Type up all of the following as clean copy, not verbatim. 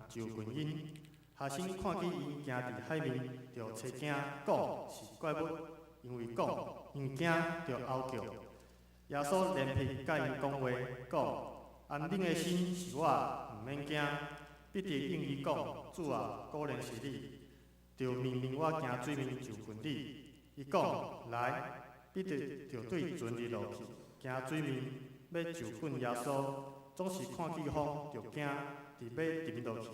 就近𪜶。學生看見𪜶行佇海面，就揣驚，講是怪物，因為講𪜶驚，就嗷叫。耶穌憐恤佮𪜶講話，講：安恁的心，是我，毋免驚。彼得應伊講：主啊，果然是你，就命令我行水面就近你。伊講：來。彼得就對船入落去，行水面，欲就近耶穌。總是看見風，就驚，佇欲沉落去，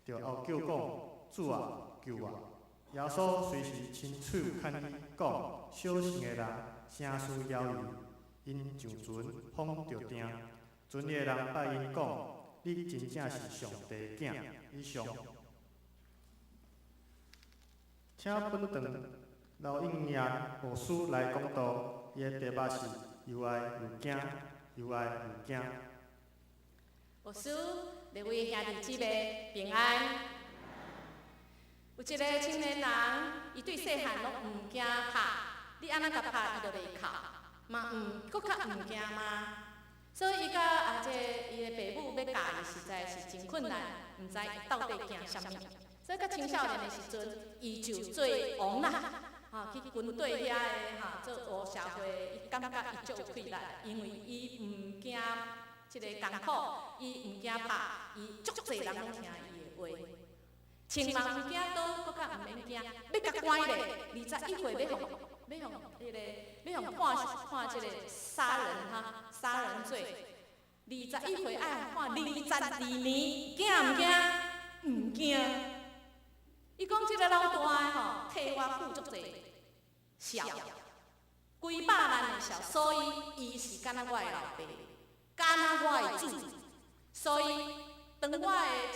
就嗷叫講：主啊，救我！耶穌隨時伸手牽伊，講：小信的人，啥事猶豫？𪜶上船，風就定。船裡的人拜𪜶講：你真正是上帝的囝。以上。請本堂劉應陽牧師來講道，伊的題目是又愛又驚，又愛又驚。牧師，各位兄弟姊妹平安。有一个青年人，伊對細漢攏毋驚拍，你按怎共拍，伊就袂哭，嘛毋閣較毋驚罵。所以伊佮啊，這伊的爸母欲教伊，實在是真困難，毋知伊到底驚啥物。所以到青少年的時陣，伊就做王啦，吼，去軍隊遐的吼做黑社會，伊感覺伊足有氣力，因為伊毋驚這个艱苦，伊毋驚拍，伊足濟人攏聽伊的話。穿嘛毋驚刀，閣較毋免驚，欲共關咧，21歲欲予彼个欲予判判這个殺人哈，殺人罪。21歲愛判22年，驚毋驚？毋驚。伊講這个老大的吼，替我付足濟數，幾百萬的數，所以伊是敢若我的老爸，敢若我的主。所以當我的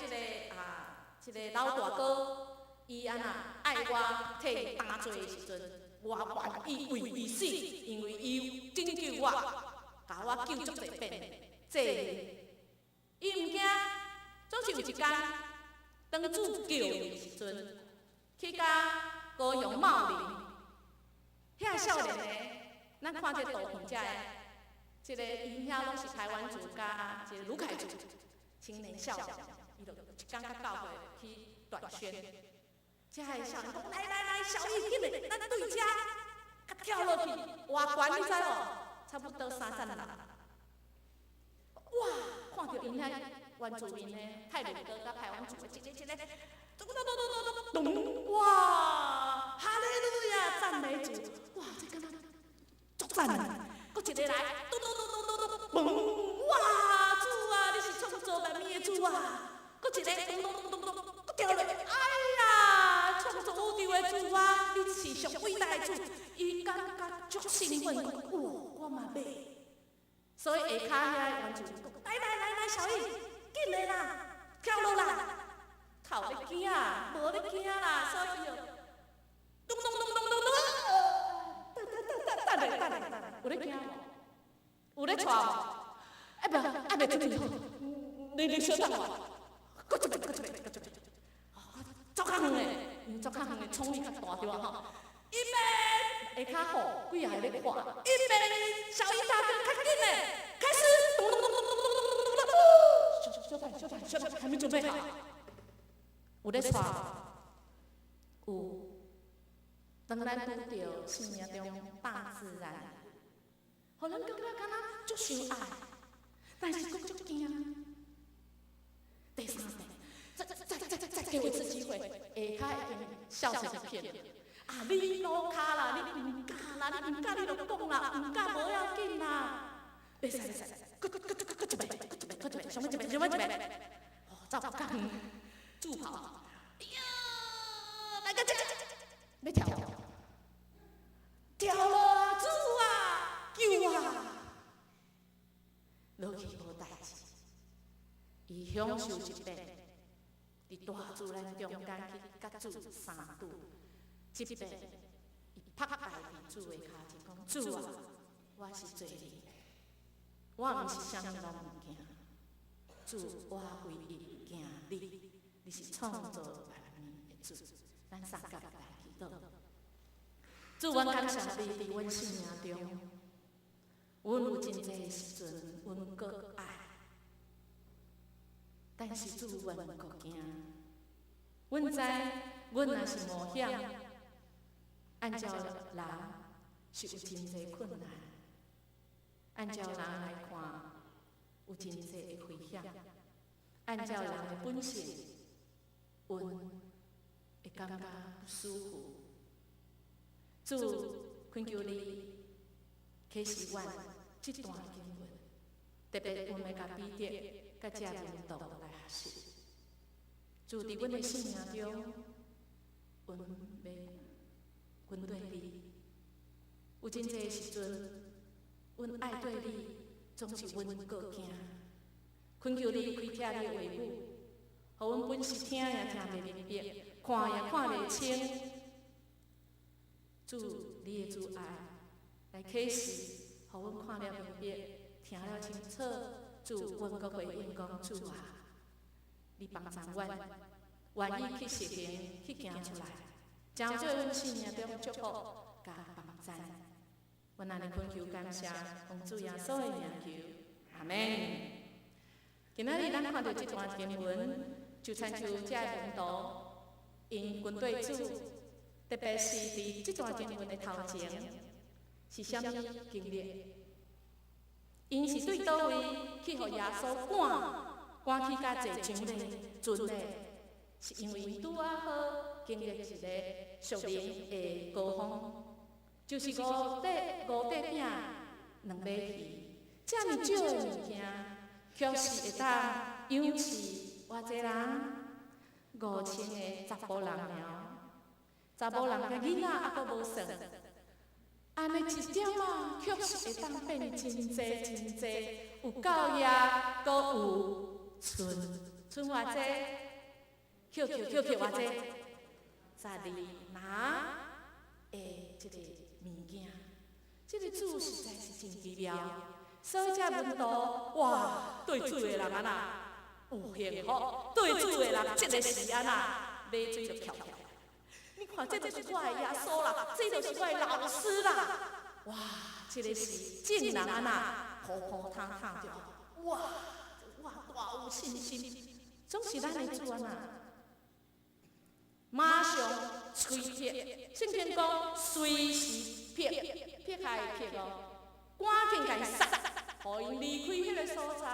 這个啊，這个老大哥，伊按怎愛我替伊擔罪的時陣，我願意為伊死，因為伊拯救我，共我救足濟遍。這伊毋驚，總是有一工，當主叫伊的時陣，去到高雄茂林，遐少年的，咱看這圖片遮的，這个𪜶遐攏是排灣族佮這个魯凱族青年少年，伊就一工佮教會去短宣，遮个少年講：來來來，小易緊來，咱對遮，共跳落去，偌懸你知無？差不多三層樓。哇！看著𪜶遐原住民的太魯閣佮排灣族的，一个一个，咚咚咚咚咚咚，哇！哈利路亞，讚美主！哇，這敢若足讚！閣一个來，咚咚咚咚咚咚，嘣！哇！主啊，你是創造萬物的主啊！閣一个，咚咚咚咚咚，閣跳落，哎呀！創造宇宙的主啊，你是上偉大的主！伊感覺足興奮，講哇，我嘛欲。所以下跤遐原住民講：來來來來，小易，緊來啦，跳落啦，頭咧驚，無咧驚啦，所以伊就咚咚咚咚咚咚，等等等等等咧等咧等咧，有咧驚無？有咧掣無？啊袂，啊袂準備好，你小等我，閣一擺，閣一擺，閣一擺，走較遠的，因為走較遠的衝力較大對無吼？預備，下跤吼，幾个咧看，預備，小易大哥，較緊咧，開始，咚咚咚咚咚咚咚咚咚，小小等，小等，小等，還沒準備好，有咧掣？有。當咱拄著生命中大自然，予咱感覺敢若足相愛，但是閣足驚。第三遍，再再再再再再給我一次機會，下跤已經笑成一片。啊，你老跤啦，你毋敢啦，你毋敢你就講啦，毋敢無要緊啦。袂使袂使，閣閣閣閣閣一擺，閣一擺，閣一擺，上尾一擺，上尾一擺。哦，走較遠，助跑。哎呀，來個這這這，欲跳，跳落啊，主啊，救我！落去無代誌，伊享受一遍，佇大自然中間去佮主相拄，這遍伊拍敗佇主的跤前，講主啊，我是罪人，我毋是啥物攏毋驚，主，我唯一驚你，你是創造萬物的主，咱三甲來祈禱。主，阮感謝你佇阮生命中，阮有真濟時陣，阮閣愛，但但是主，阮閣驚。阮知，阮若是冒險，按照人是有真濟困難，按照人來看，有真濟的危險，按照人的本性，阮會感覺不舒服。主，懇求你啟示阮這段經文，特別阮欲共彼得佮這門徒來學習。主，佇阮的生命中，阮欲跟綴你。有真濟時陣，阮愛綴你，總是阮閣驚。懇求你開啟你的話語，予阮本是聽也聽袂明白，看也看袂清。主，你的慈愛來啟示，予阮看了明白，聽了清楚。主，阮閣回應講，主啊，你幫助阮，願意去實行，去行出來，成做阮生命中祝福佮幫贊。阮按呢懇求感謝，奉主耶穌的名求，阿門。今仔日咱看著這段經文，就親像這个門徒，𪜶跟綴主，特別是佇這段經文的頭前，是啥物經歷？𪜶是對佗位去予耶穌趕，趕去佮坐船咧，船咧，是因為𪜶拄仔好經歷一个屬靈的高峰，就是五塊五塊餅兩尾魚，遮爾少的物件，卻是會當養飼偌濟人？5000個查埔人爾，查某人佮囡仔猶閣無算，按呢一點仔，卻是會當變真濟真濟，有夠額，閣有賰，賰偌濟？扣扣扣扣偌濟？12籃的這个物件，這个主實在是真奇妙。所以這門徒，哇，對主的人按怎有幸福？對主的人，這个是按怎馬水就翹起來。你看，這就是我的耶穌啦，這就是我的老師啦。哇，這个是眾人按怎噗噗淌淌著，哇哇大有信心。總是咱的主按怎，馬上催迫，聖經講隨時迫，迫害的迫哦，趕緊共伊殺，予𪜶離開彼个所在，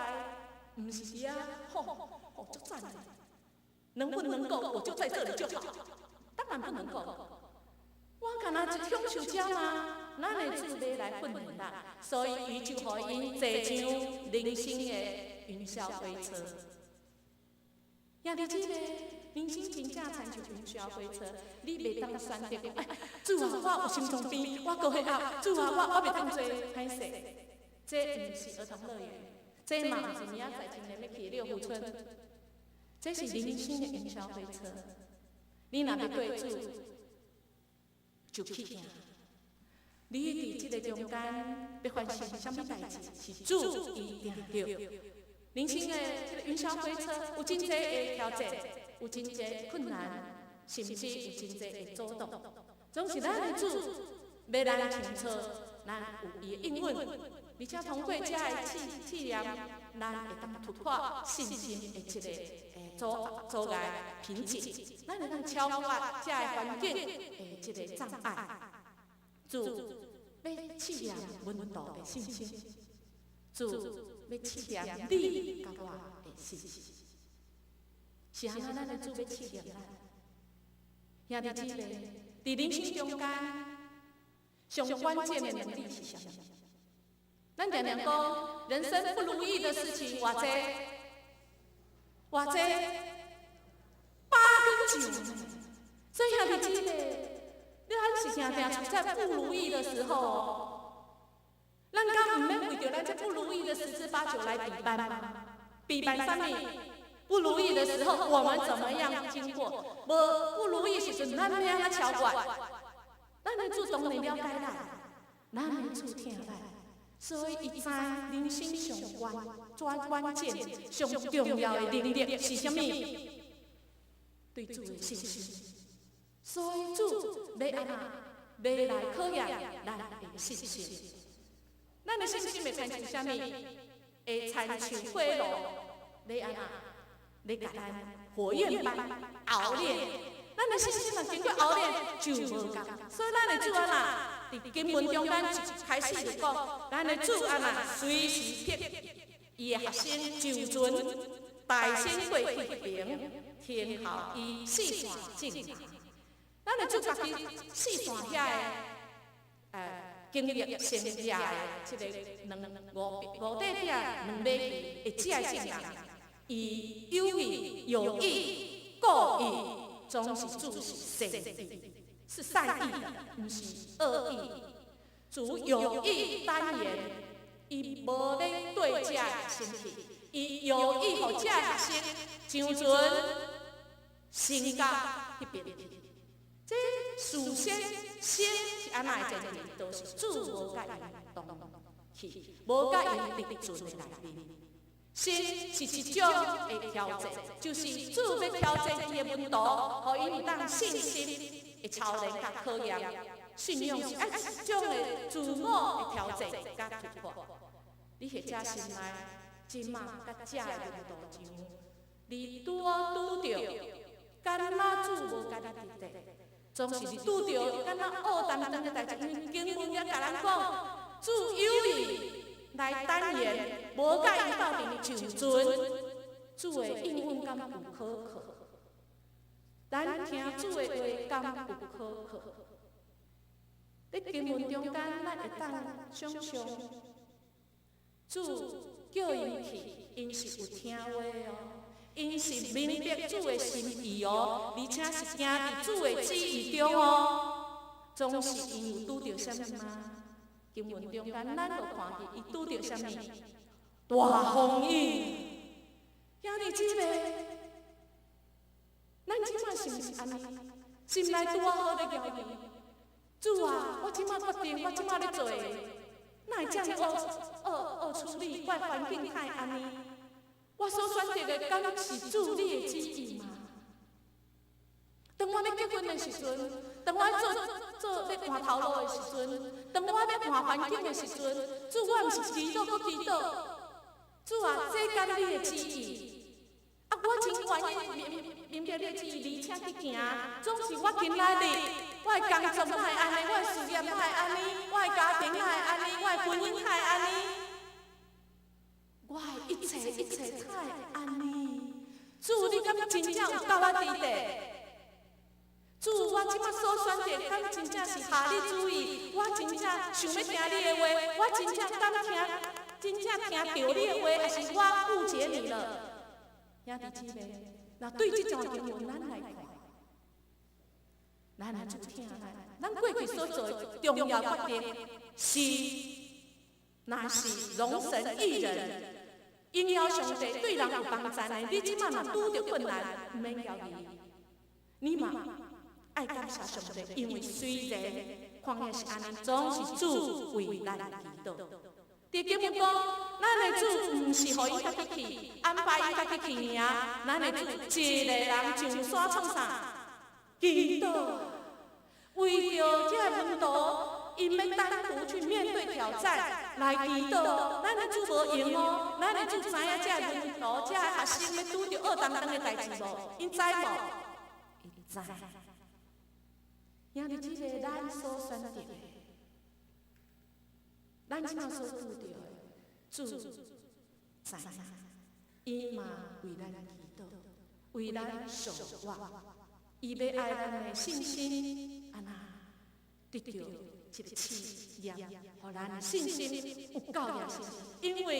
毋是佇遐，吼吼足讚的，能不能夠我就在這裡就好？當然不能夠。我敢若一享受這嗎？咱的主欲來訓練咱，所以伊就予𪜶坐上人生的雲霄飛車。兄弟姊妹，人生真正親像雲霄飛車，你袂當選擇講，哎，主啊，我有心臟病，我高血壓，主啊，我袂當坐，歹勢。這毋是兒童樂園，這嘛毋是明仔載青年欲去六福村，這是人生的雲霄飛車。你若欲綴主，就去行。你佇這个中間欲發生啥物代誌，是主伊定著。人生的這个雲霄飛車有真濟的挑戰，有真濟困難，甚至有真濟的阻擋。總是咱的主欲咱清楚，咱有伊的應允，而且通過這个試驗，咱會當突破信心的這个阻礙瓶頸，咱會當超越這个環境的這个障礙。主欲試驗門徒的信心，主欲試驗你佮我的信心。是按怎咱的主欲試驗咱？兄弟姊妹，佇人生中間，上關鍵的能力是啥物？咱常常講，人生不如意的事情偌濟，偌濟，八跟九。所以兄弟姊妹，咱是常常處在不如意的時候，咱敢毋免為著咱這不如意的十之八九來比辦？比辦啥物？不如意的時候，我們怎麼樣經過？無不如意時陣，咱欲按怎超越？咱的主當然了解咱，咱的主疼咱，所以伊知人生上關最關鍵、上重要的能力是啥物？對主的信心。所以主欲按怎？欲來考驗咱的信心。咱的信心會親像啥物？會親像火爐，欲按怎？咧共咱火焰般熬煉。咱的信心若經過熬煉就無仝，所以咱的主按怎？佇經文中間一開始就講，咱的主按怎隨時迫伊的學生上船，帶先過去彼爿，聽候伊四散眾人。咱的主家己四散遐的，經歷生掠的這个兩五五塊餅兩尾魚的這个眾人，伊有意有意故意，總是主是善意，是善意的，毋是惡意。主有意耽延，伊無咧對這个學生去，伊有意予這個學生上船，先到彼爿去。這事先先是按怎的前提？就是主無佮𪜶同去，無佮𪜶佇船的內面。信是一種的挑戰，就是主欲挑戰伊的門徒，予𪜶會當信心的操練佮考驗。信仰是愛一種的自我的挑戰佮突破。你或者心內這馬佮這个門徒一樣，你拄仔拄著，敢若主無佮你佇咧，總是你拄著敢若烏澹澹的代誌，因為經文也共咱講，主有意來耽延，無佮𪜶鬥陣上船，主的應允敢有可靠？咱聽主的話敢有可靠？佇經文中間，咱會當想像，主叫𪜶去，𪜶是有聽話哦，𪜶是明白主的心意哦，而且是行佇主的旨意中哦。總是𪜶有拄著啥物嗎？經文中間，咱就看見伊拄著啥物大風雨。兄弟姊妹，咱這馬是毋是按呢？心內拄仔好咧搖搖。主啊，我這馬決定，我這馬咧做的，哪會這爾惡惡惡處理？我的環境哪會按呢？我所選擇的，敢是主你的旨意嗎？當我欲結婚的時陣，當我做做欲換頭路的時陣，當我欲換環境的時陣，主，我毋是祈禱閣祈禱。主啊，這敢你的旨意？啊，我真願意明明白你的旨意，而且去行。總是我今仔日，我的工作哪會按呢？我的事業哪會按呢？我的家庭哪會按呢？我的婚姻哪會按呢？我的一切一切哪會按呢？主，你敢真正有佮我佇咧？主，我這馬所選擇，敢真正是合你旨意？我真正想欲聽你的話，我真正敢聽，真正聽著你的話，抑是我誤解你了？兄弟姊妹，若對這段經文，咱來看，咱來主疼咱，咱過去所做的重要決定是，若是榮神益人，榮耀上帝對人有幫助的。你這馬若拄著困難，毋免猶豫，你嘛愛感謝上帝，因為雖然看起來是按呢，總是主為咱祈禱。佇經文講，咱的主毋是予𪜶家己去，安排𪜶家己去爾，咱的主一个人上山創啥？祈禱，為著這个門徒，𪜶欲單獨去面對挑戰來祈禱。咱的主無閒哦，咱的主知影這个門徒、這個學生欲拄著僫澹澹的代誌無？𪜶知無？𪜶知。兄弟姊妹，咱所選擇的，咱這馬所拄著的，主知影，伊嘛為咱祈禱，為咱守望，伊欲愛咱的信心，按怎得著一個試驗，予咱的信心有夠的信心，因為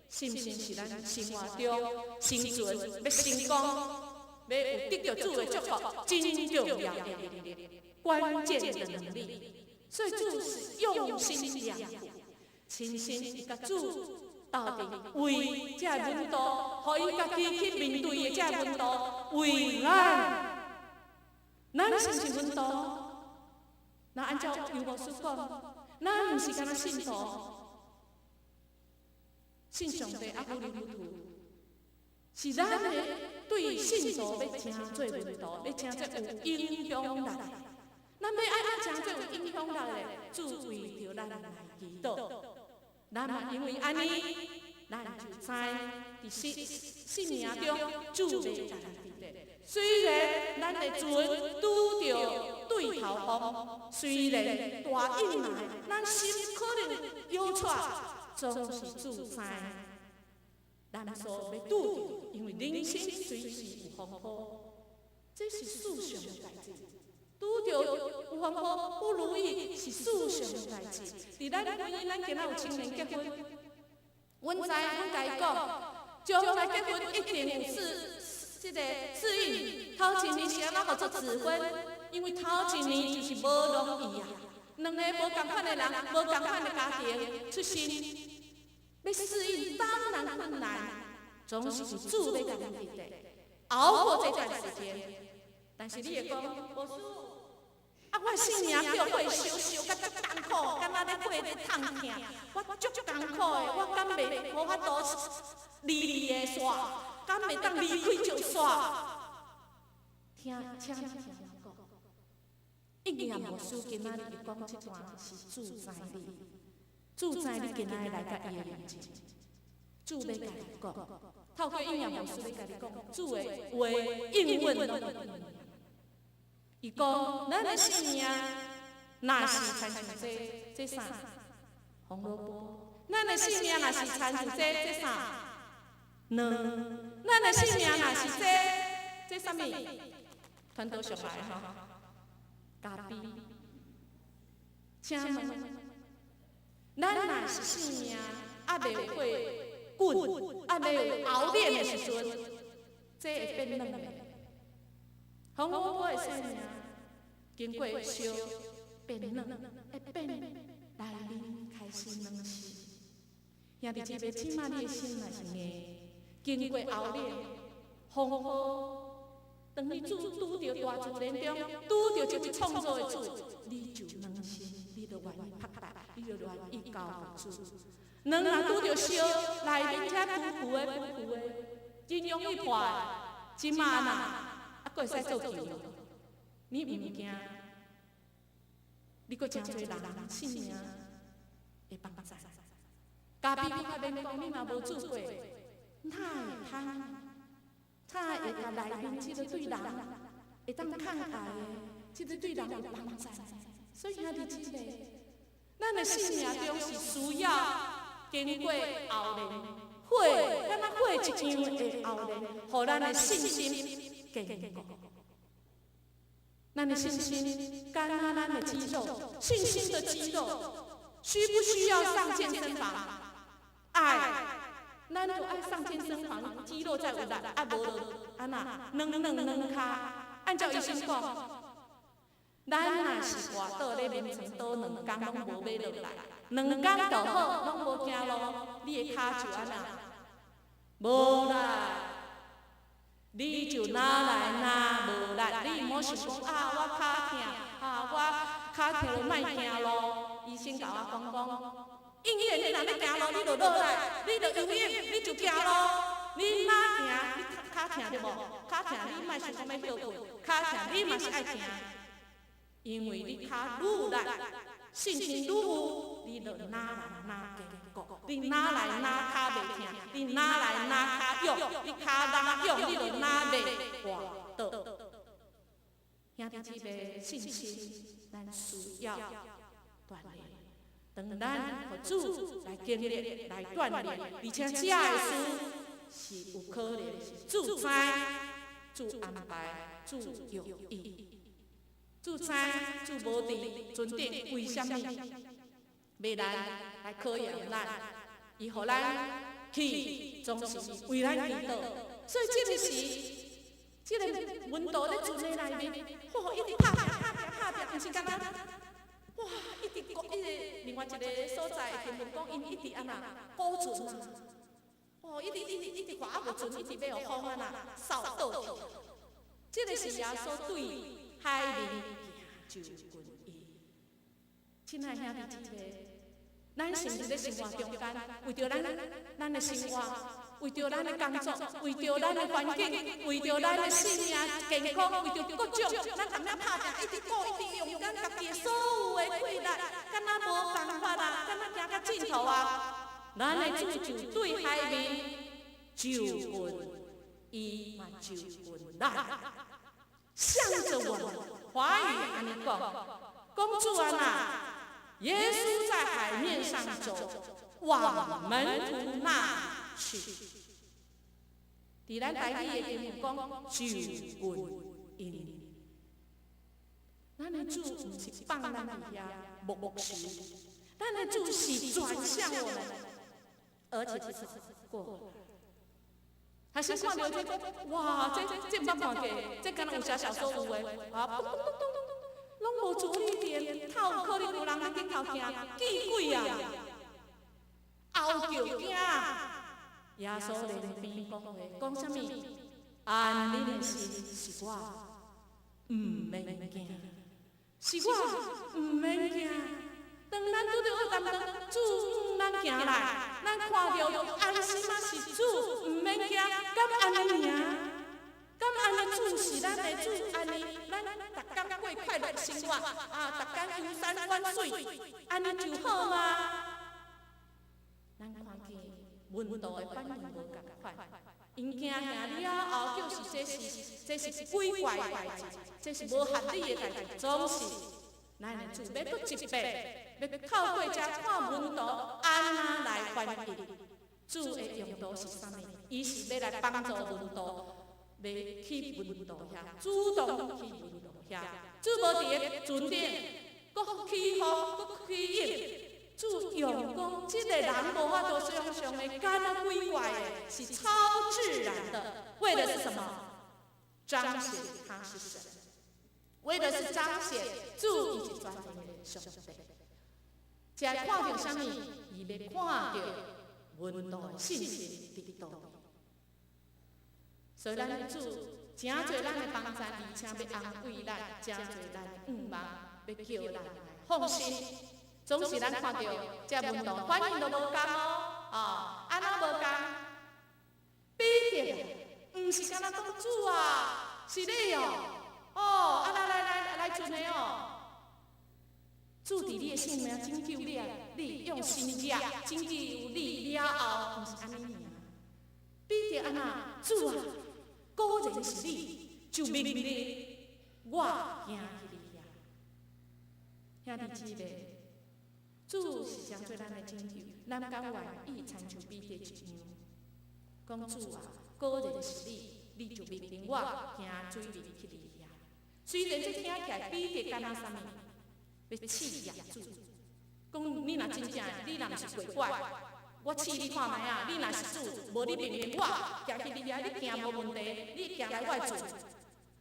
信心是咱生活中生存欲成功，欲有得著主的祝福，真重要的能力，關鍵的能力。所以主是用心良苦，親身伊共主鬥陣為這門徒，予𪜶家己去面對的這門徒，為咱，咱是毋是門徒？若按照猶牧師講，咱毋是干焦信徒，信上帝猶糊裡糊塗，是咱的對信徒欲成做門徒，欲成做有影響力。咱欲按怎成做有影響力的？主為著咱來祈禱，咱嘛因為按呢，咱就知佇生生命中主欲共咱佇咧。雖然咱的船拄著對頭風，雖然大湧來，咱心可能搖掣，總是主知。咱所欲拄著，因為人生隨時有風波，這是世上的代誌。拄著有風波不如意，是世上的代誌。佇咱婚姻，咱今仔有青年結婚，阮知，阮共伊講，將來結婚一定有試，這个適應。頭一年是按怎號做紙婚？因為頭一年就是無容易啊。兩个無仝款的人，無仝款的家庭出身，欲適應當然困難，總是有主欲共咱佇咧，熬過這段時間。但是你會講，無輸，啊，我性命叫火燒燒甲足艱苦，敢若咧火咧燙疼，我足艱苦的，我敢袂無法度離離的煞，敢袂當離開石煞。聽，請聽我講，應驗牧師今仔日伊講這段是主知你，主知你今仔日來佮伊的面前，主欲共你講，透過應驗牧師欲共你講，主的話應允攏會。伊講，咱的性命若是親像這這啥紅蘿蔔，咱的性命若是親像這這啥卵，咱的性命若是這這啥物？傳道上來吼，咖啡。請問，咱若是性命猶未有過滾，猶未有熬煉的時陣，這會變軟袂？紅蘿蔔的性命經過燒變軟，會變內面開始軟死。兄弟姊妹，這馬你的心若是硬，經過熬煉、風波，當你拄拄著大自然中，拄著這位創造的主，你就軟心，你就願意拍打，你就願意交予主。卵若拄著燒，內面才浮浮的、浮浮的，真容易破。這馬若啊，閣會使做球，你毋驚？你閣誠濟人性命會幫助。咖啡你較免講，你嘛無煮過，哪會芳？哪會共內面這个對人會當抗癌的，這个對人有幫助。所以兄弟姊妹，咱的性命中是需要經過熬煉，火敢若火一樣的熬煉，予咱的信心堅固。咱的信心，敢若咱的肌肉，信心的肌肉，需不需要上健身房？愛，咱就愛上健身房，肌肉才有力，啊無就按怎軟軟軟跤。按照醫生講，咱若是跋倒咧眠床倒兩工攏無欲落來，兩工就好，攏無行路，你的跤就按怎？無力。你就哪來哪無力，你毋好想講啊，我跤疼，啊我跤疼就莫行路。醫生共我講講，永遠你若欲行路，你就落來，你就游泳，你就行路。你哪行？你跤疼對無？跤疼你莫想講欲歇睏，跤疼你嘛是愛行，因為你跤愈力，信心愈有，你就哪來哪堅固，你哪來哪跤袂疼，你哪來哪跤勇，你跤哪勇，你就哪袂跋倒。兄弟姊妹，信心咱需要鍛鍊，當咱予主來經歷、來鍛鍊，而且這个事是有可能是主知、主安排、主有意。主知主無佇船頂，為啥物？欲咱來考驗咱，伊予咱去，總是為咱祈禱。所以這个時，這个門徒咧船的內面，哇，一直拍拚拍拚拍拚，毋是敢若，哇，一直鼓，一直另外一个所在經文講，𪜶一直按怎鼓船啊，哦，一直一直一直划啊無船，一直欲予風按怎掃倒去。這个是耶穌對海面行就近伊。親愛兄弟姊妹，咱是毋是咧生活中間，為著咱咱的生活，為著咱的工作，為著咱的環境，為著咱的性命健康，為著各種，咱踮遐拍拚，一直顧，一直用咱家己的所有的氣力，敢若無辦法啊，敢若行到盡頭啊！咱的主就對海面就近，伊嘛就近咱，向著我們。華語按呢講，講主啊，耶穌在海面上走，往門徒那去。佇咱台語的經文講，就近𪜶。咱的主毋是放咱佇遐默默受，咱的主是轉向我們，而且是過來。還是看著這個，哇！這毋捌看過，這敢若有寫小說有的，啊，咚咚咚咚咚，攏無注意點，頭有可能有人佇頂頭行，見鬼啊！嗷叫驚！耶穌連邊講話，講啥物？安恁的心，是我，毋免驚，是我，毋免驚。當咱拄著惡擔當，主，咱行來，咱看著安心啊，是主，毋免驚，敢按呢爾？敢按呢主是咱的主，按呢咱逐工過快樂生活，啊，逐工遊山玩水，按呢就好嗎？咱看見門徒的反應無仝款，𪜶驚嚇了後，就是這是鬼怪的代誌，這是無合理的代誌，總是咱的主欲閣一遍，欲透過這看門徒按怎來反應。主的用途是啥物？伊是欲來幫助門徒，欲去門徒遐，主動去門徒遐。主無佇个船頂，閣起風，閣起湧。主用講，這個人無法度想象的，敢若鬼怪的，是超自然的。為的是什麼？彰顯他是神。為的是彰顯主伊是全能的上帝。這看著啥物？伊欲看著門徒的信心佇佗。所以咱的主誠濟咱的幫助，而且欲安慰咱，誠濟咱的願望，欲叫咱來放心。總是咱看著這門徒反應都無仝哦，哦，按怎無仝？彼得毋是敢若講主啊，是你哦，哦，啊來來來來船的哦，主佇你的性命拯救你，你用神蹟拯救你了後，毋是按呢爾。彼得按怎？主啊，果然是你，就命令我行去你遐。兄弟姊妹，主是當做咱的拯救，咱敢願意親像彼得一樣，講主啊，果然是你，你就命令我行水面去你遐。雖然這聽起來彼得敢若啥物，欲試驗主，講你若真正，你若毋是鬼怪，我試你看覓啊！你若是主，無你命令我行去你遐，你行無問題，你行來我的船。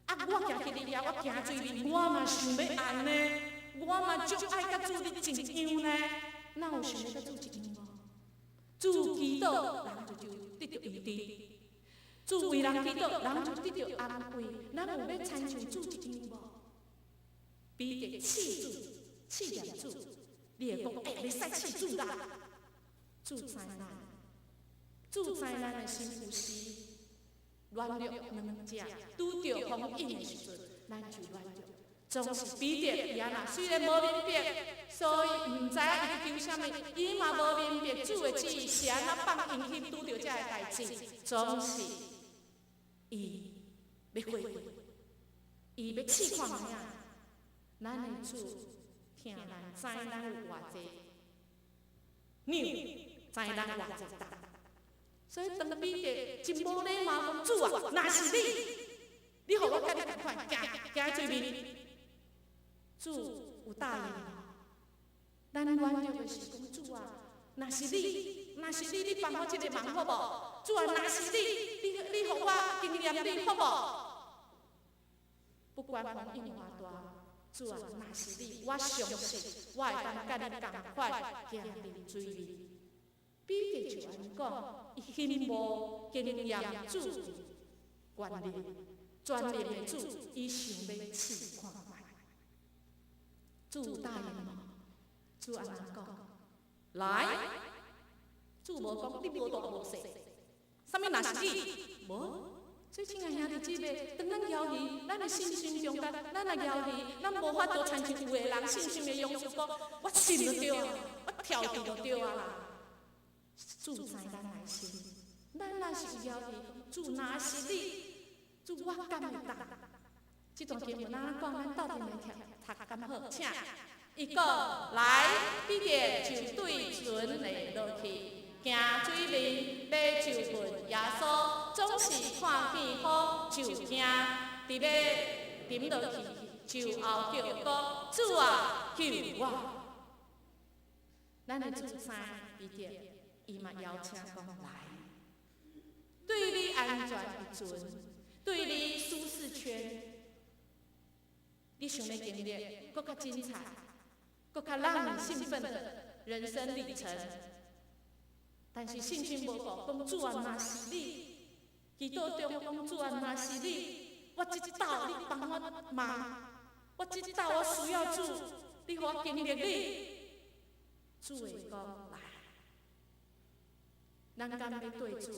啊，我行去你遐，我行水面，我嘛想欲按呢，我嘛足愛佮主你一樣呢。哪有想欲佮主一樣無？主祈禱，人就得著醫治；主為人祈禱，人就得著安慰。咱有欲親像主一樣無？彼得試主，試驗主，你會講欸，袂使試主啦。主知咱，主知咱的心有時軟弱軟弱，拄著風湧的時陣，咱就軟弱。總是彼得伊按怎，雖然無明白，所以毋知影伊咧求啥物，伊嘛無明白主的旨意是按怎放𪜶去拄著這个代誌，總是伊欲回應，伊欲試看覓啊。咱的主疼咱，知咱有偌濟兩，知咱偌濟重，所以當彼得真無禮貌講主啊，若是你，你予我佮你仝款行行佇水面，主有答應無？咱軟弱的是講主啊，若是你，若是你，你幫我這個忙好無？主啊，若是你，你予我經驗你好無？不管風湧偌大，主啊，若是你，我相信我會當佮你仝款行佇水面。彼得就按呢講，伊羨慕經驗主權能，全能的主，伊想欲試看覓。主答應無？主按怎講？來，主無講你無大無細，啥物若是你，無。所以親愛兄弟姊妹，當咱枵魚，咱的信心中間，咱若枵魚，咱無法度親像有的人信心的勇士講，我信就對啊，我跳佇就對啊啦。主知咱內心，咱若是有猶豫，主若是你，主我敢會當？這段經文咱講，咱鬥陣來聽，讀敢好？請。伊講來，彼得就對船內落去，行水面，欲就近耶穌，總是看見風就驚，欲沉落去，就號叫講：主啊，救我！咱的主知彼得，伊嘛邀請講來，對你安全的船，對你舒適圈，你想欲經歷閣較精彩，閣較讓你興奮的人生旅程。但是信心無夠，講主啊，若是你，祈禱中講主啊，若是你，我這道你幫我忙，我這道我需要主，你予我經歷你。主會講來，咱敢欲對主？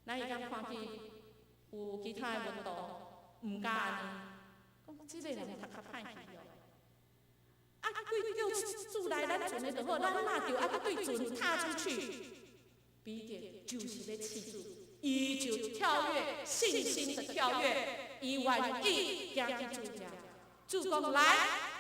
咱會當看見有其他的門徒毋敢按呢，講這個人讀較歹去哦。啊，鬼叫主來咱船的就好，咱若著愛閣對船踏出去。彼得就是欲試主，伊就跳躍，信心的跳躍，伊願意行去主遐。主講來，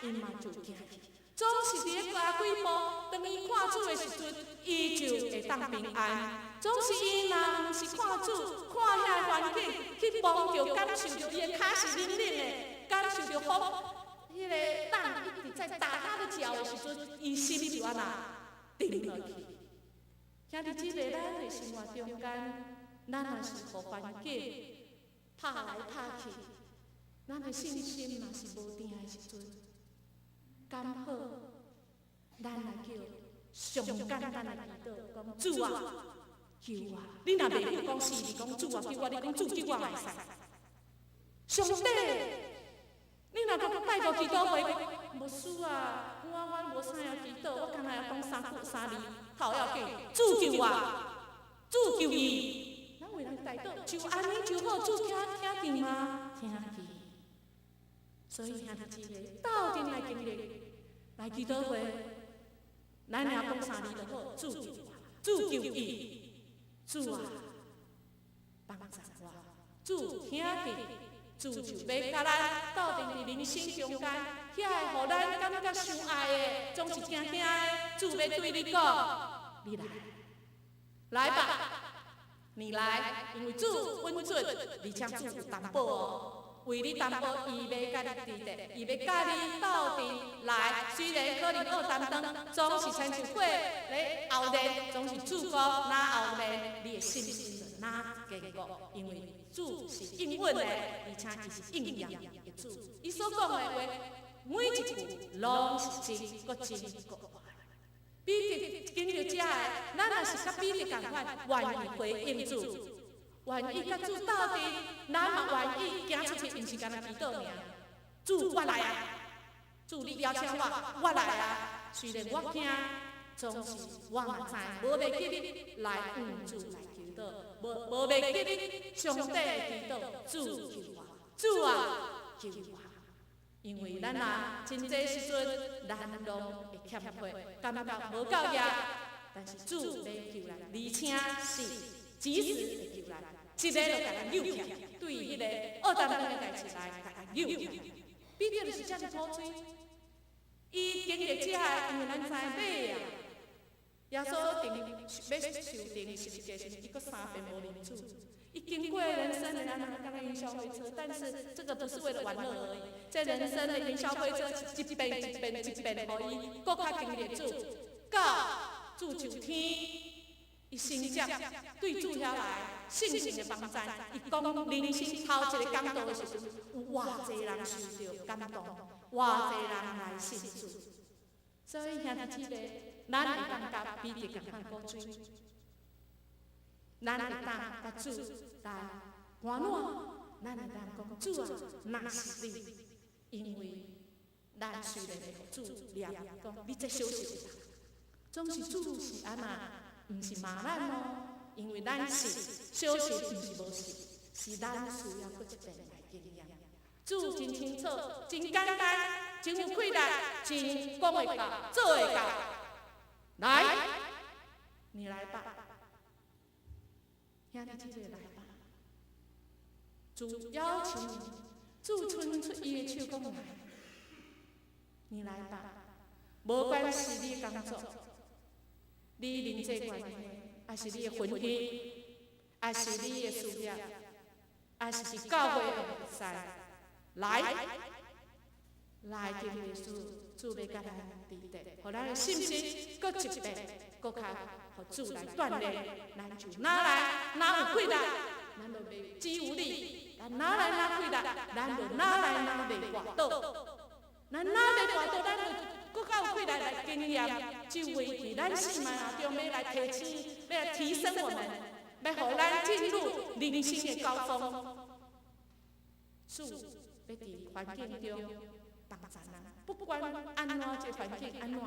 伊嘛就行去。總是佇咧行幾步，當伊看主的時陣，伊就會當平安。總是伊若毋是看主，看遐個環境，去摸著感受著伊的跤是冷冷的，感受著風，彼個浪一直在打他的腳的時陣，伊心就按怎沉落去。兄弟姊妹，咱的生活中間，咱若是予環境拍來拍去，咱的信心若是無定的時陣，敢好，咱來叫上簡單的祈禱，講主啊，救我！你若袂曉講四字，講主啊救我，你講主救我會使。上帝，你若講帶到祈禱會，牧師啊，我無啥會祈禱，我干焦會講三句三字，頭要緊，主救我，主救伊。咱為人代禱，就按呢就好，主聽聽見嗎？聽見。所以兄弟姊妹，鬥陣來經歷，來祈禱會，咱爾講三字就好，主救我，主救伊，主啊，幫助我，主聽見，主就欲共咱鬥陣佇人生中間，遐個予咱感覺傷愛的，總是驚驚的，主欲對你講，你來，來吧，你來，因為主穩準，而且主有擔保哦。為你擔保，伊欲共你佇咧，伊欲佮你鬥陣來。雖然可能烏擔當，總是親像火咧熬煉，總是主講若熬煉，你的信心就若堅固。因為主是應允的，而且伊是應驗的主。伊所講的話，每一句攏是真，閣真閣活。彼得經歷這个，咱若是佮彼得仝款，願意回應主。願意佮主鬥陣，咱嘛願意行出去，毋是干焦祈禱爾。主，我來啊！主，你邀請我，我來啊！雖然我驚，總是我嘛知，無袂記你來向主來祈禱，無袂記你上帝的祈禱，主救我，主啊救我！因為咱啊，真濟時陣，咱攏會欠缺，感覺無夠額，但是主欲救咱，而且是及時會救咱，一个就共咱救起來，對彼個烏擔當的代誌來共咱救起來。彼得就是遮爾古錐，伊經歷這个，因為咱知尾啊，耶穌釘欲受釘十字架時，伊閣三遍無認主。伊經過人生的那剛剛雲霄飛車，但是這個不是為了玩樂而已，這人生的雲霄飛車是一遍一遍一遍，予伊閣較經歷主，到主上天。伊承接對主遐來信心的幫贊，伊講人生頭一個講道的時陣，有偌濟人受著感動，偌濟人來信主。所以兄弟姊妹，咱會當佮彼得仝款古錐，咱會當共主來歡樂，咱會當講主啊，若是你，因為咱雖然會予主念講，你這小信的，總是主是按怎？毋是罵咱哦，因為咱是小信，毋是無信，是咱需要閣一遍來經驗。主真清楚，真簡單，真有氣力，真講會到，做會到。來，你來吧，兄弟姊妹來吧。主邀請你，主伸出伊的手講來，你來吧。無管是你的工作，你人際關係，抑是你的婚姻，抑是你的事業，抑是佇教會的服侍，來，來經歷主，主欲佮咱佇佇，予咱的信心閣一遍，閣較予主來鍛鍊，咱就若來若有氣力，咱就袂肌無力；咱若來若氣力，咱就若來若袂跋倒。咱若袂跋倒，咱就閣較有氣力來經驗這位佇咱生命中欲來提升，欲來提升我們，欲予咱進入人生的高峰。主欲佇環境中幫助咱，不管按怎這環境按怎，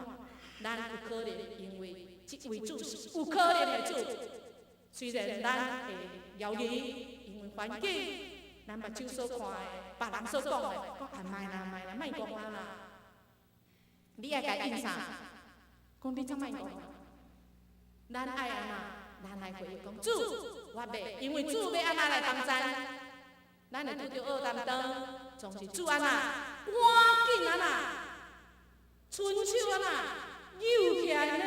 咱有可能因為這位主是有可能的主。雖然咱會猶豫，因為環境，咱目睭所看的，別人所講的，講啊莫啦莫啦，莫講啊啦。你愛共應啥？講你怎莫講？咱愛按怎？咱來回應講主，我欲，因為主欲按怎來幫助咱？咱會拄著惡擔當，總是主按怎？趕緊按怎？伸手按怎？救起來呢？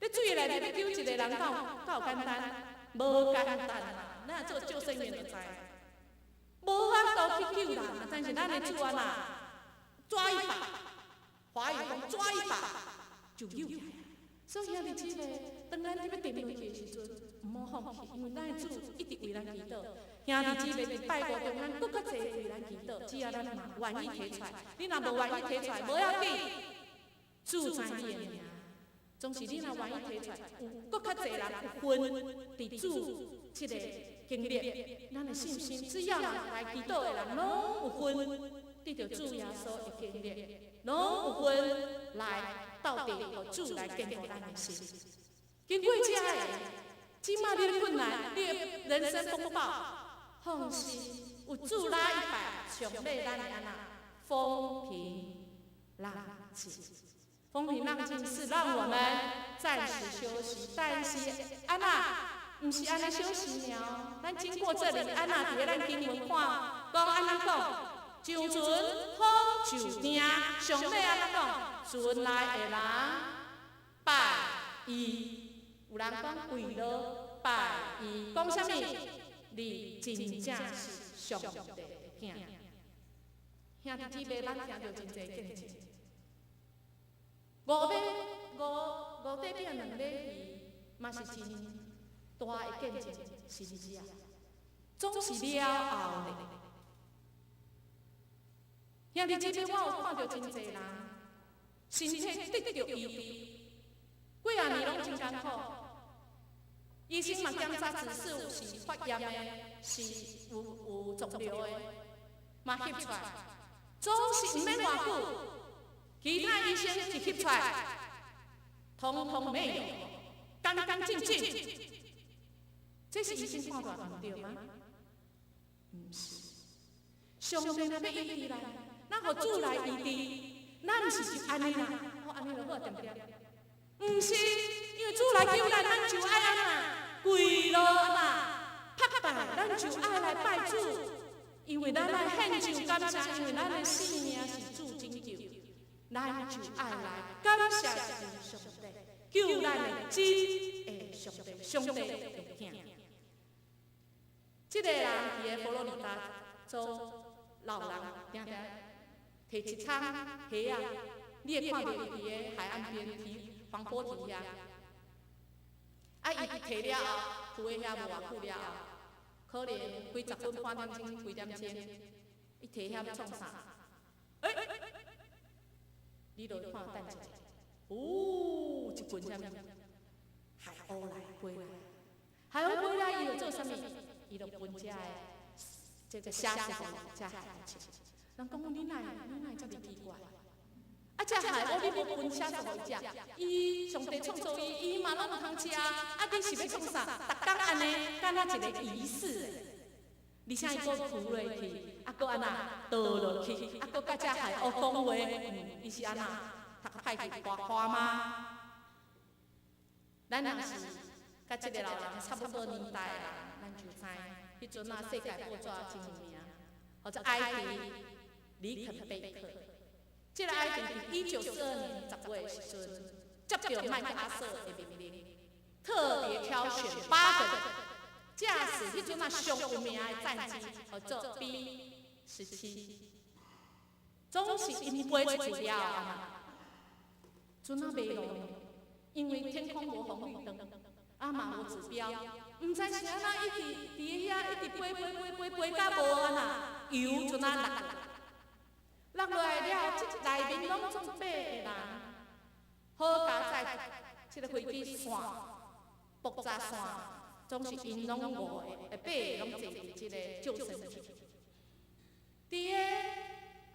你水內面欲救一個人，敢有敢有簡單？無簡單啊！咱做救生員就知，無法度去救人啊！但是咱的主按怎？抓一把，華語講抓一把就救起來。所以兄弟姊妹，當咱欲沉落去的時陣，毋好放棄，因為咱的主一直為咱祈禱。兄弟姊妹佇拜五中，咱閣較濟為咱祈禱，只要咱嘛願意提出來。你若無願意提出來，無要緊，主知你的名。總是你若願意提出來，有閣較濟人有份佇主這個經歷，咱的信心，只要來祈禱的人，攏有份得著主耶穌的經歷，攏有份來鬥陣，予主來堅固咱的心。經過這個，這馬你的困難，你的人生風暴，放心，有主來一擺，上尾咱會按怎風平浪靜。風平浪靜是讓我們暫時休息，但是按怎，毋是按呢休息爾。咱經過這裡，按怎佇咧咱經文看，講按怎講，上船風就定，上尾按怎講，船內的人拜伊，有人講跪落拜伊，講啥物？你真正是上帝的囝。兄弟姊妹，咱聽著真濟見證。五尾五五塊餅兩尾魚，嘛是真大的見證，是毋是啊？總是了後咧。兄弟姊妹，我有看著真濟人，身體得著醫治，幾仔年攏真艱苦。醫生嘛檢查指數是發炎的，是有有腫瘤的，嘛翕出來，總是毋免偌久。其他醫生一翕出來，通通沒有，乾乾淨淨。這是醫生判斷毋對嗎？毋是，上帝若欲醫治咱，咱予主來醫治，咱毋是就按呢啦，好按呢就好，對毋對？毋是，因為主來救咱，咱就愛按怎跪落按怎，拍拜，咱就愛來拜主，因為咱來獻上感謝，因為咱的性命是主拯救，咱就愛來感謝這位上帝，救咱的真的上帝，上帝的囝。這個人佇个佛羅里達州老人，定定提一桶蝦仔，你會看著伊佇个海岸邊堤防波堤遐。啊，伊提了後，浮佇遐無偌久了後，可能幾十分、半點鐘、幾點鐘，伊提遐欲創啥？欸，你就看等一下，哦，一群啥物？海鷗來飛來，海鷗飛來，伊就做啥物？伊就分遮的這個蝦子予遮海鷗食。人講你哪你哪會遮爾奇怪？啊，這海鷗你無分蝦子予伊食，伊上帝創造伊，伊嘛攏有通食啊！你是欲創啥？逐工按呢，敢若一個儀式。而且伊閣浮落去，啊，閣按怎倒落去，啊，閣佮這海鷗講話，伊是按怎？讀歹去花花嗎？咱若是佮這个老人差不多年代的人，咱就知，彼陣啊，世界報紙真有名，號做埃迪李肯貝克。這個埃迪佇1942年10月的時陣，接著麥克阿瑟的命令，特別挑選八個人駕駛彼陣啊上有名的戰機，號做 B-17，總是𪜶飛出去了後，陣仔迷路，因為天空無紅綠燈，啊嘛無指標，毋知是按怎一直佇遐一直飛飛飛飛飛甲無按怎，油陣仔落落落來了，這內面攏總八個人，好佳哉，這个飛機線爆炸線，總是𪜶攏五個，八個攏坐佇這個救生艇。佇个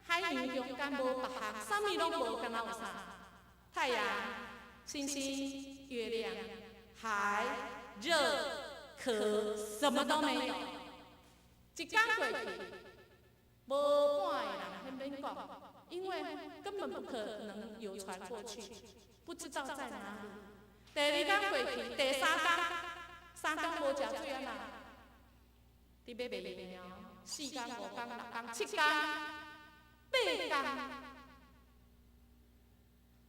海洋中間無別項，啥物攏無，敢若有啥？太陽、星星、月亮、海、熱、渴，什麼都沒有。一工過去，無半個人彼免講，因為根本不可能有船過去，不知道在哪裡。第二工過去，第三工，三工無食水啊嘛，佇欲袂用四工、五工、六工、七工、八工，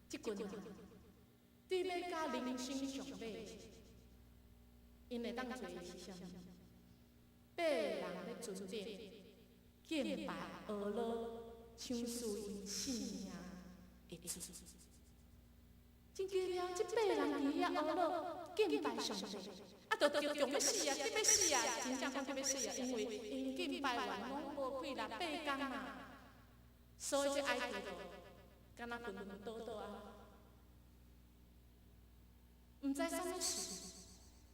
這群人佇欲到人生上尾，𪜶會當做的是啥物？八個人咧船頂敬拜阿羅，唱頌𪜶性命的主。真奇妙，這八個人佇遐阿羅敬拜上帝，啊，就著強欲死啊，得欲死啊，真正講得欲死啊，因為𪜶敬拜完攏無氣力八工啊，所以這埃及就敢若昏昏倒倒啊，毋知啥物事，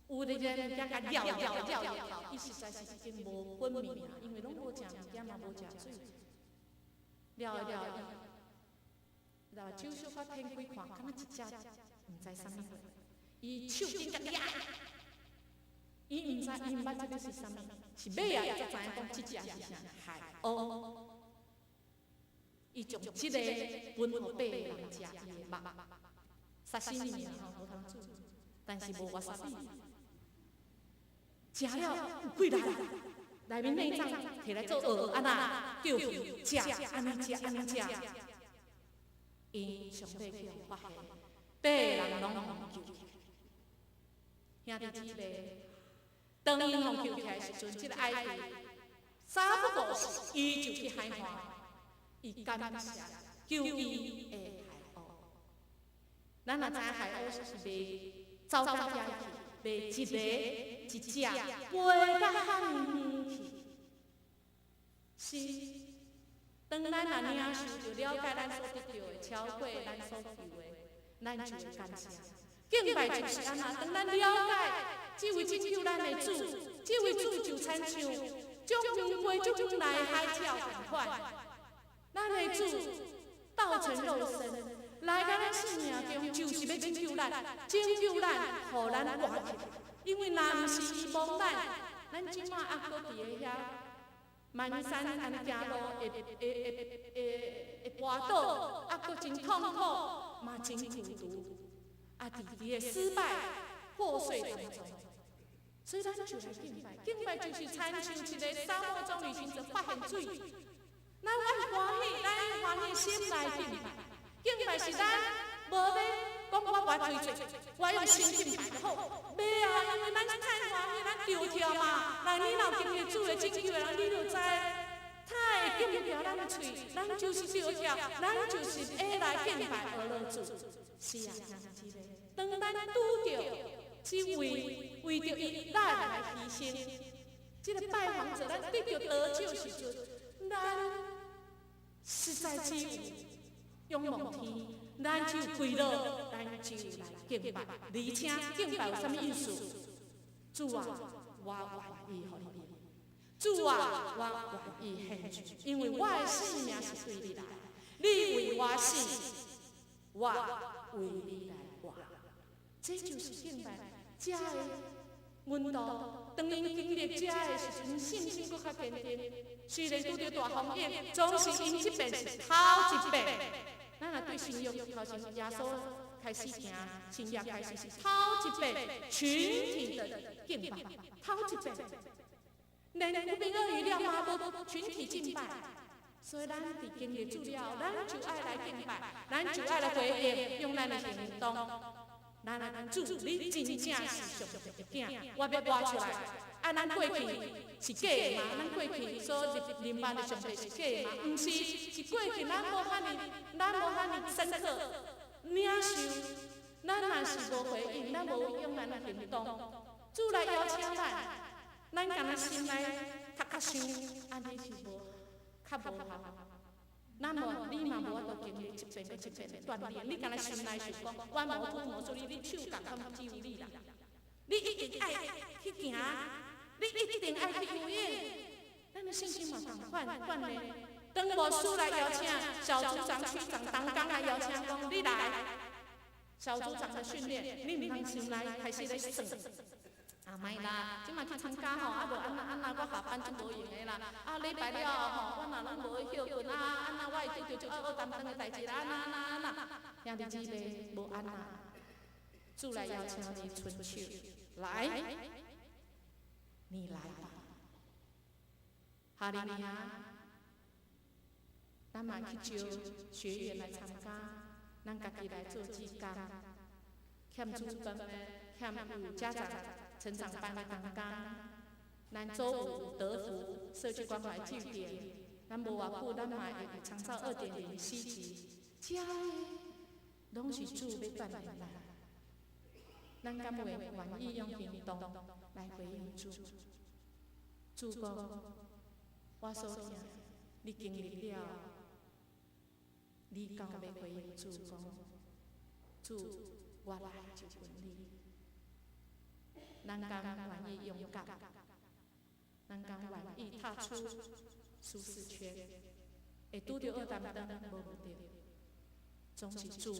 有的人物件共抓抓抓抓，伊實在是已經無昏迷啊，因為攏無食物件嘛，無食水，了了伊，目睭小可天開看，敢若一隻毋知啥物貨，伊手緊共掠，伊毋知伊毋捌這个是啥物，是尾仔才知影講這隻是啥海鷗。伊將這個分予八個人食伊的肉，沙西米吼無通煮，但是無 wasabi。食了有氣力，內面內臟摕來做蚵仔啊，叫魚食，按呢食按呢食。𪜶上尾去予發現，八個人攏予救起來。兄弟姊妹，當𪜶予救起來時陣，這個埃及三不五時，伊就去海岸。伊感謝救伊的海鷗。咱若知影海鷗是袂走到遐去，袂一个一隻飛到遐爾遠去。是，當咱若領受著了解咱所得著的，超過咱所求的，咱就會感謝。敬拜就是按呢，當咱了解這位拯救咱的主，這位主就親像足遠飛足遠來海鳥仝款。咱的主道成肉身來到咱生命中，就是欲拯救咱，拯救咱，予咱活起來。因為若毋是伊幫咱，咱這馬猶閣佇个遐蹣跚按呢行路，會跋倒，猶閣真痛苦，嘛真孤獨，啊，佇佇个失敗破碎當中。所以咱就來敬拜，敬拜就是親像一个沙漠中旅行者發現水。咱愛歡喜，咱用歡喜心來敬拜。敬拜是咱無欲講我無推罪，我用心敬拜就好。袂啊，因為咱太歡喜，咱著跳嘛。那你若有經歷主的拯救的人，你就知，他會禁牢咱的喙，咱就是著跳，咱就是會來敬拜阿羅主。是啊，兄弟，當咱拄著這位為著伊咱來犧牲，這个拜訪者，咱得著得救時陣，咱實在只有仰望天，咱就跪落，咱就來敬拜。而且敬拜有啥物意思？主啊，我願意予你用。主啊，我願意獻上，因為我的性命是對你來，你為我死，我為你來活。這就是敬拜。這个門徒當𪜶經歷這个時陣，信心閣較堅定。雖然拄著大風雨，總是𪜶這遍是頭一遍。咱若對新約頭前耶穌開開始行，新約開始是頭一遍群體的敬拜，頭一遍。連烏平鱷魚了嘛無群體敬拜，所以咱佇經歷主了，咱就愛來敬拜，咱就愛來回應，用咱的行動。咱來主，你真正是上帝的囝，我欲活出來。啊，咱過去是假的嗎？咱過去所認捌的上帝是假的嗎？毋是，是過去咱無遐爾，咱無遐爾深刻領受。咱若是無回應，咱無用咱的行動，主來邀請咱，咱敢若心內頭殼想，按呢是無較無效。咱無，你嘛無法度經歷一遍閣一遍的鍛鍊。你敢若心內想講，我無土無所以你手共較只有你啦。你一定愛去行，你一定愛去游泳。咱的信心嘛仝款鍛鍊。當牧師來邀請小組長、區長、同工來邀請，講你來小組長的訓練，你毋通心內開始咧算。啊，莫啦，這馬去參加吼，啊無按那按那，我下班足無閒的啦。啊，禮拜了後吼，我若攏無休睏啊，按那我會拄著足愛擔當的代誌啦，按那按那按那。兄弟姊妹，無按那，主來邀請你伸手，來，你來吧。夏令營，咱嘛去招學員來參加，咱家己來做志工，欠主辦的，欠有家長成長班的同工，咱周五德福社區關懷據點，咱無偌久，咱嘛會有長照2.0 C 級，遮的攏是主欲鍛煉咱，咱敢會願意用行動來回應主？主講，我所聽，你經歷了，你敢欲回應主講？主，我來就近你。咱敢願意勇敢？咱敢願意踏出舒適圈？會拄著惡擔當，無毋對，總是主欲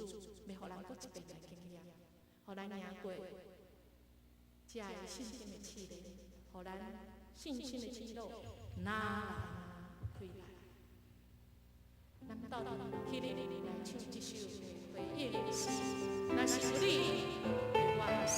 予咱閣一遍來經驗，予咱贏過這个信心的試煉，予咱信心的肌肉拿來開來。咱鬥陣起立來唱這首回應詩，若是有你，有我的心。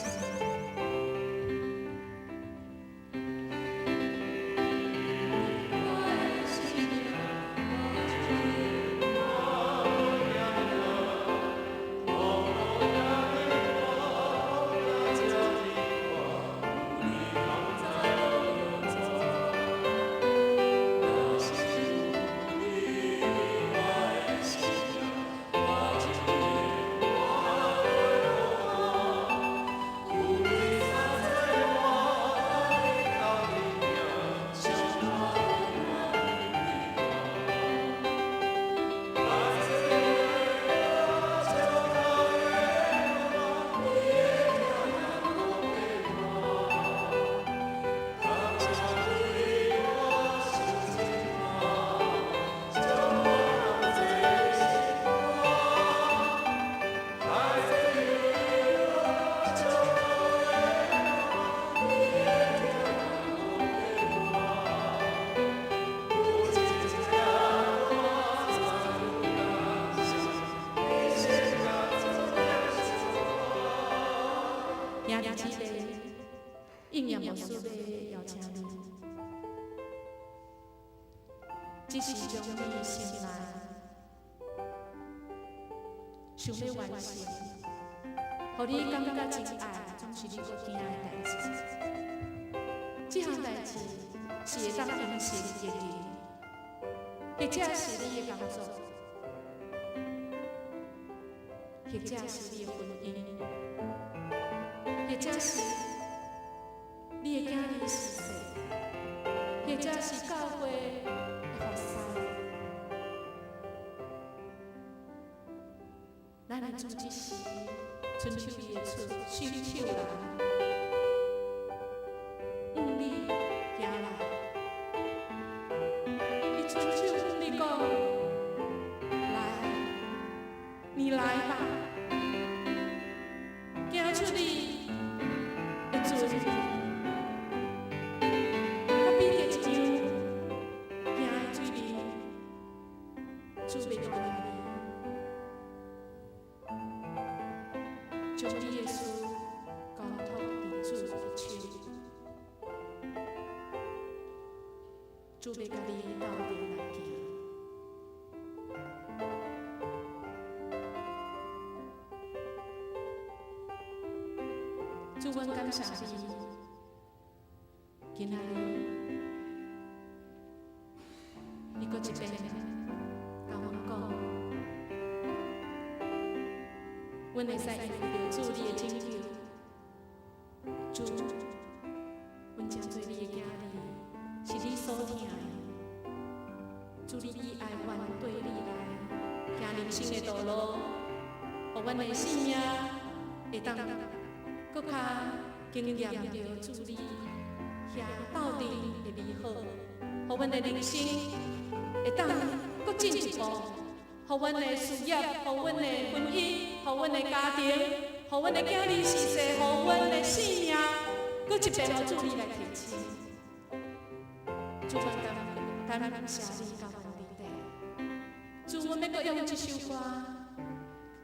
兄弟姊妹，應驗牧師欲邀請你，只是將你心內想欲完成，予你感覺真愛，總是你閣驚的代誌。這項代誌是會當形成義理，或者是你的工作，或者是你的婚姻，或者是你的囝兒逝世，或者是教會的服侍。咱的主這時伸手伊的手，伸手來，向你行來。伊伸手向你講：來，你來吧，行出你的船，佮彼得一樣，行佇水面，主欲帶領你。將你的事交託佇主的手，主欲佮你鬥陣來行。主，阮感謝你，今仔日你閣一遍共阮講，阮會使因為著主你的拯救，主，阮成做你的囝兒，是你所疼的。主，你以愛阮綴你來行人生的道路，予阮的生命會當閣較經驗著主你遐鬥陣的美好，予阮的人生會當閣進一步，予阮的事業，予阮的婚姻，予阮的家庭，予阮的囝兒逝世，予阮的性命，閣一遍予主你來提醒。主，阮感謝你佮阮佇底。主，阮欲閣用這首歌，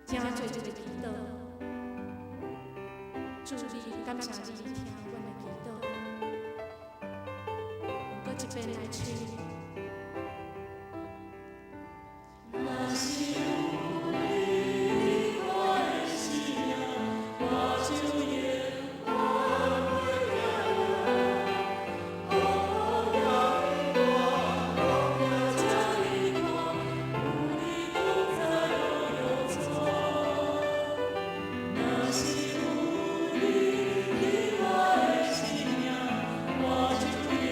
成做一个祈禱。主，你感謝你聽阮的祈禱，閣一遍來唱。若是有你佇我的生命，我就永遠袂驚。風雨大，路行這呢苦，有你同在無有錯。若是有你佇我的生命，我就永遠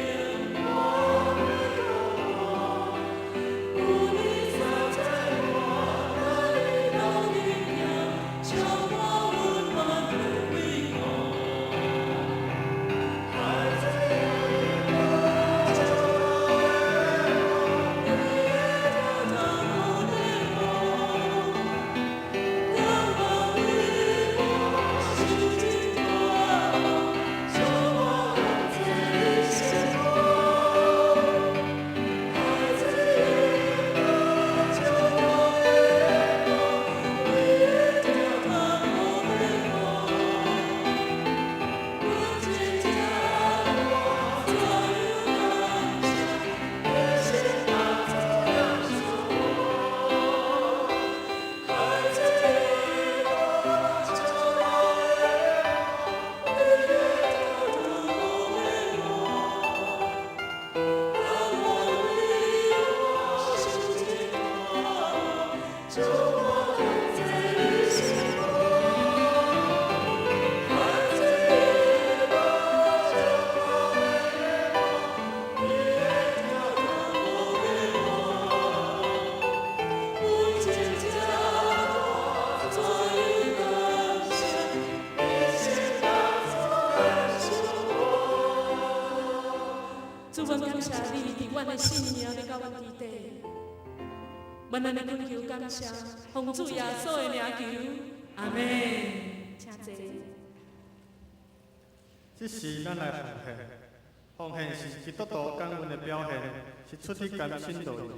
袂孤單。有你相在我，佮你鬥陣行，充滿溫暖的慰顧。海子的夢，你的疼無底無，甘願為我受盡苦，將我放在你身旁。海子的夢，充滿的夢，你的疼無底無。阮真正怎樣感謝，你是當作耶穌我。海子的夢，充滿的夢，你的疼無底無。甘願為我受盡苦，將我放在你身旁。海子的夢，充滿的夢，你的疼無底無。阮真正怎樣感謝，你是當作耶穌我。主，阮感謝你佇阮的生命，你佮阮佇底。阮按呢懇求感謝，奉主耶穌的名求，阿們。請坐。這時，咱來奉獻。奉獻是基督徒感恩的表現，是出於甘心樂意。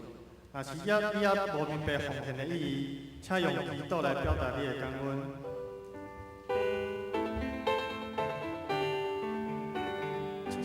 若是你猶無明白奉獻的意義，請用祈禱來表達你的感恩。主，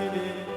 去面。